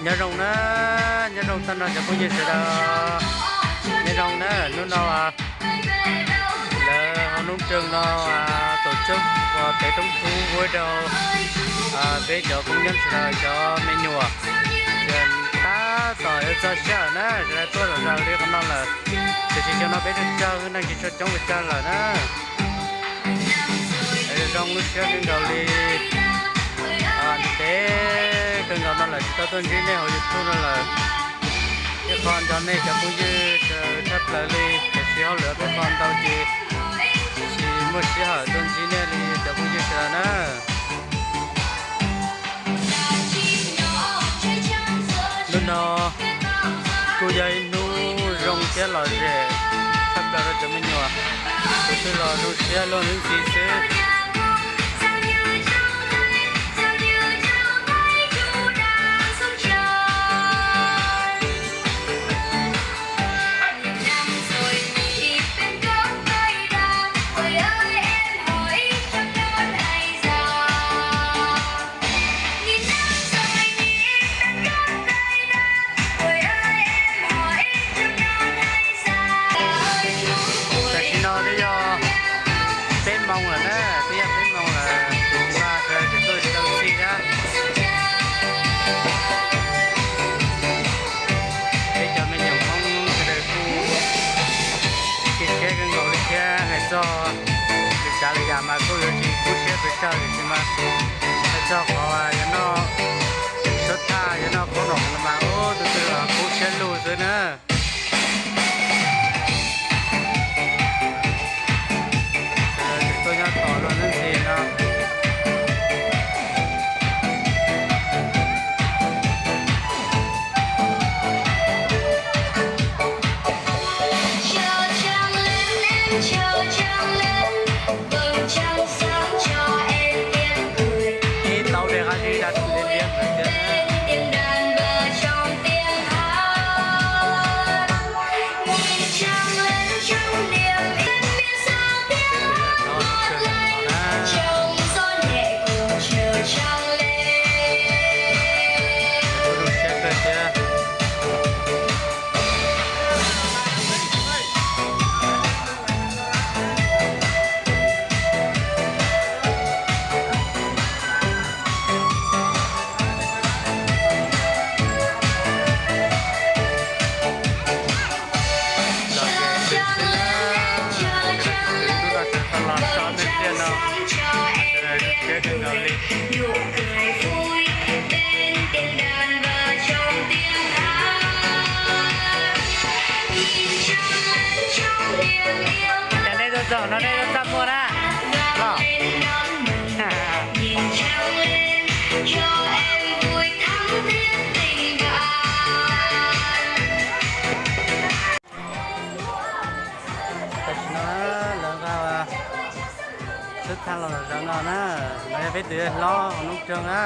Nyob zoo na, nyob zoo tag nrho cov phooj ywg sawv daws. Nyob zoo na, hnub no lawv hauv noob rooj no tổ chức ua tiệc trung thu vui rau peb cov phooj ywg sawv daws cov me nyuam. Tab tom yuav txog sij hawm na, sawv daws tuaj zom zaws li qhov no lawm. Tiam sis xyoo no peb tsawg tsawg, neeg tsis tshua coob pes tsawg lawm na. Zoo lub siab kawg nkaus li. Ntev kawg nkaus no lawm tsis tau tuaj ntsib nej hauv YouTube no lawm. Ib qho nco nej cov phooj ywg sawv daws tshaj plaws li, tiam sis hauj lwm peb qho ntau ces tsis muaj sij hawm tuaj ntsib nej li cov phooj ywg sawv daws na. Hnub no kuj yog ib hnub zoo thiab lom zem tshaj plaws rau cov me nyuam. Tus twg los zoo siab luag ntxhi ntxhi xwb. Tam sim no twb yog peb moos lawm na, twb yog peb moos lawm, tab sis mas sawv daws tseem tuaj tsis tau txij na. Peb cov me nyuam Hmoob sawv daws kuj cia siab kawg nkaus li thiab, hais txog lwm tsav lwm yam mas kuj yuav tsis kub siab pes tsawg, tiam sis mas hais txog qhov yuav noj suab thaj, yuav noj qhob noom no mas ub, tus twg los kub siab lug xwb na. Sawv daws tseem tuaj nyob tos luag ntxhi ntxhi no. Ib tauv dej qab zib daj liab liab ntawd thiab. Cas nej tuaj txog no nej tuaj txaj muag na? Tam sim no lawv nqa xub thaj los zom zaws no na, no yog peb tus hlob hauv noob rooj na.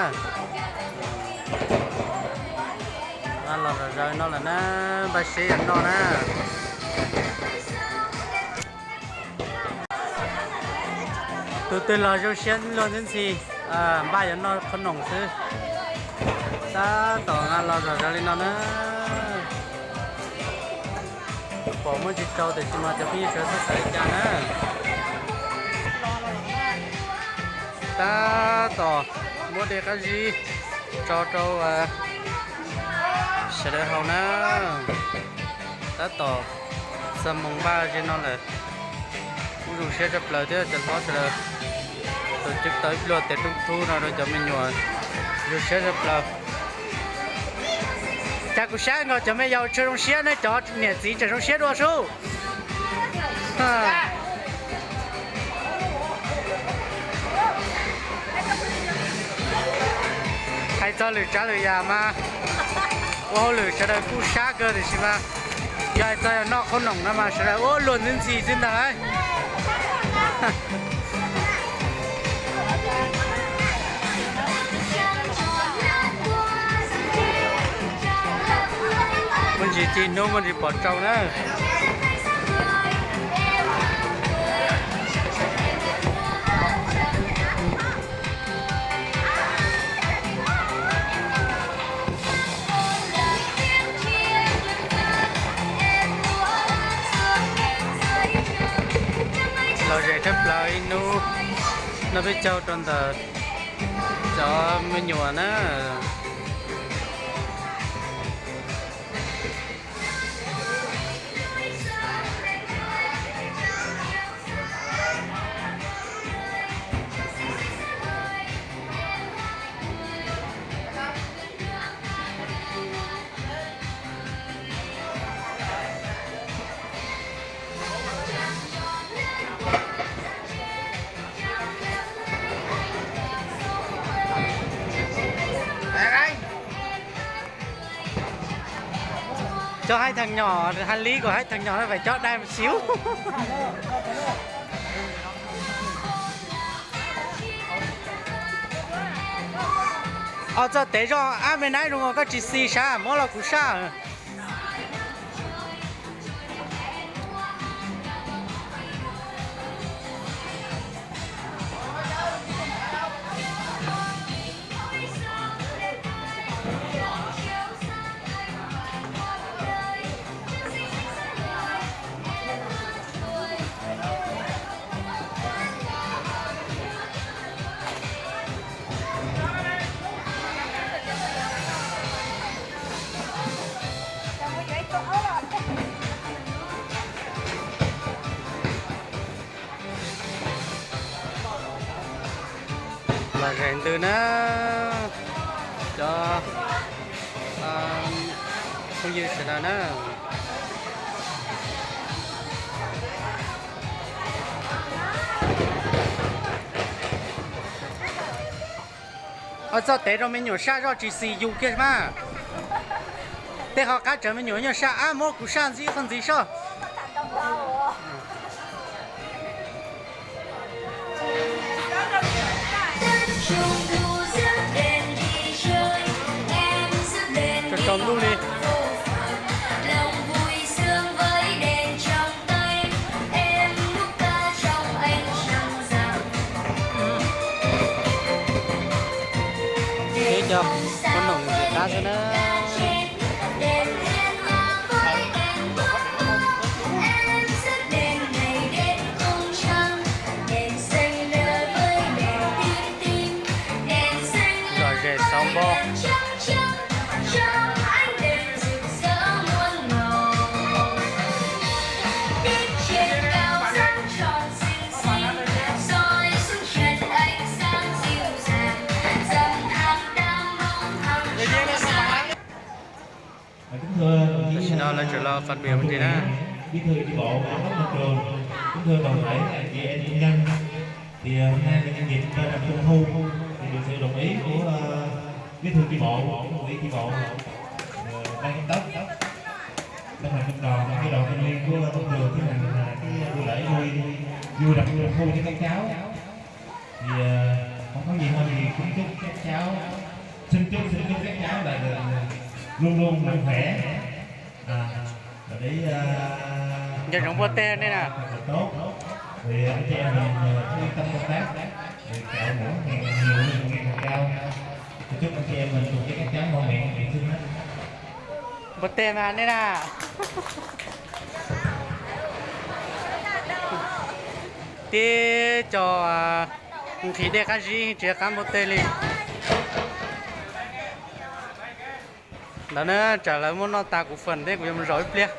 Nqa los zom zaws no lawm na, npaj siab yuav noj na. Tus twg los zoo siab luag ntxhi ntxhi, npaj yuav noj qhob noom xwb. Tab tom nqa los zom zaws li no na. Pom muaj ntsis tsau tiam sis mas cov phooj ywg sawv daws txhob xav li cas na. Tab tom muab dej qab zib tso rau sawv daws haus na. Tab tom txog moos npaj ze no lawm. Kuj zoo siab tshaj plaws thiab cov hlob sawv daws tus coj tau ib pluag tias rooj thub no rau cov me nyuam zoo siab tshaj plaws. Cas kuv saib nkaus cov me yaus tsis zoo siab ne, cov niam txiv tseem zoo siab dua sub. Hais txog lwm tsav lwm yam mas ua hauj lwm sawv daws kuj sab kawg tiam sis mas yog hais txog yog noj qhob noom no mas sawv daws ua luag ntxhi ntxhi xwb ntag lauj. Muaj ntsis cig hnub muaj ntsis pom tsau na. Lom zem tshaj plaws ib hnub no peb caug rau ntawm cov me nyuam na. Cov hais thas nyom, hais li kom hais thas nyom no fais cov dai mus xyuv. Os, txoj tev zog ab me naib zoo, koj tsis xis sab muab los kuv saj. Lom zem ntws na, cov phooj ywg sawv daws na. Os, txoj tev rau me nyuam saj zoj tsis xis yus kiag mas. Tej qhov qab tsawv me nyuam nyuaj saj ab, muab kuv saj ntxiv qhov ntxiv soj. Tsaus ntuj li. Peb cov koob noom ntxim qab xwb na. Lom zem xauv npo. Tam sim no lawv tseem los phát biểu ntxiv na. Kính thưa đồng chí, kính thưa toàn thể anh chị em công nhân, thì ờ, hôm nay là nhân dịp ờ, Trung thu thì được sự đồng ý của ờ, bí thư chi bộ, ủy chi bộ ờ, ban giám đốc, ban họp trong đoàn, ban giám đốc thành viên của trong trường tiến hành ờ, cái buổi lễ vui vui đầu xuân thu cho các cháu. Thì ờ, không có gì hơn thì kính chúc các cháu, xin chúc xin chúc các cháu là được, ờ, luôn luôn mạnh khỏe. À, để ờ, Nco ntsoov npuaj teg nej na. Thật là tốt. Thì anh chị em mình ờ, cứ yên tâm công tác. Để cạo mũ ngày càng nhiều, ngày càng cao. Thì chúc anh chị em mình cùng với các cháu mau mệt ngày sinh nhé. Npuaj teg mas nej na. Tib co nqhis dej qab zib tsis qab npuaj teg li. Ntawd na, tsam lawv muab noj tas kuv fam thiab kuv yuav mus zaum ib pliag.